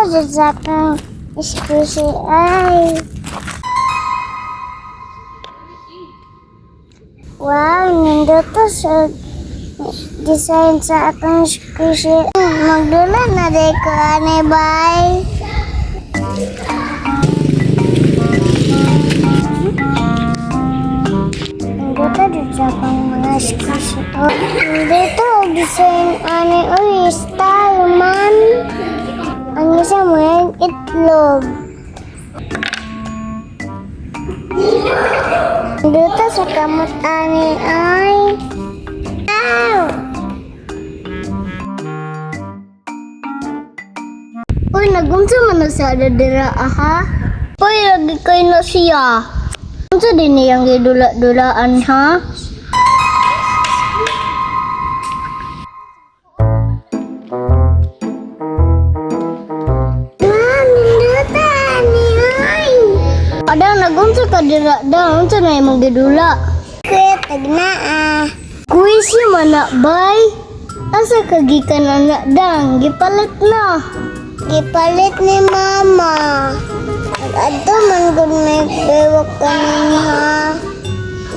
Jud sa akong squishy ay. Wow, nindot to sa design sa akong squishy. Magdula na day ko ani, bye. Nindot jud sa akong mga squishy. Oh, nindot og design ani, uy, style man. Ang isa mo itlog. Dito sa kamot ani ay. Ow! Uy, nagunsa man na sa dira aha. Uy, lagi kay na siya. Unsa din niyang gidula-dulaan, ha? Ma'am, nindota ani ay. Adang nagunsa ka dira da, unsa na imong gidula? Kuya, tagnaa. Kuisi man na bay. Asa ka gikan anak dang? Gipalit na. Gipalit ni Mama. Adto man gud may bewak kanin ha.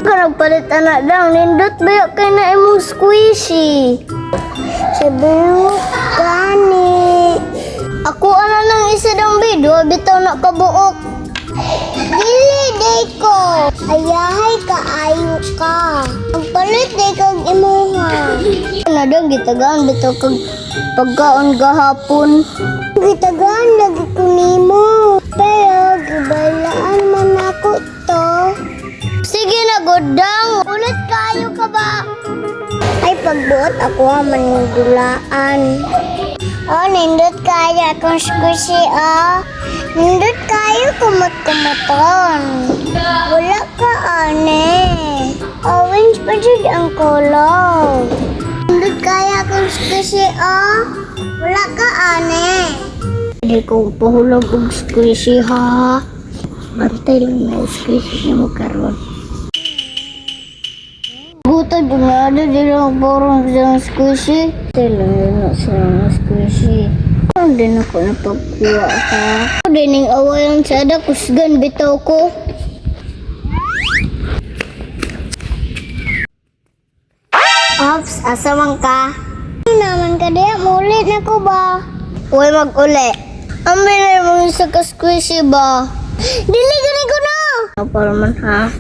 Karag palit anak dang, nindot ba kay na imong squishy? Sabi mo gani. Ako ana nang isa dang bi, duha bitaw na kabuok. Dili day ko. Ayahay ka ayo ka. Magpalit day kag imuha. Ana dang gitagaan bitaw kag pagkaon gahapon. Gitagaan lagi ko nimo. Pero gibalaan man ako to. Sige na godang, ulit kayo ka ba? Ay pagbuot ako man dulaan. Oh, nindot kayo akong squishy, oh. Nindot kayo kumot-kumoton. Wala ka, ane. Orange pa jud ang color. Nindot kayo akong squishy, oh. Wala ka, ane. Hindi ko pahulag og squishy, ha. Bantay lang na squishy niya mo karon. Guto, dunada, di lang parang siyang squishy. Bantay lang yun na siyang squishy. Hindi na ko napagkuha, ha. Dining awayan sa ada, kusgan bitaw ko. Ops, asa man ka? Ano naman ka diya? Mulit na ko ba? Uy, mag-uli. Ang binay mong isa ka squishy ba? Dili, gani ko na! Ano pa naman, ha?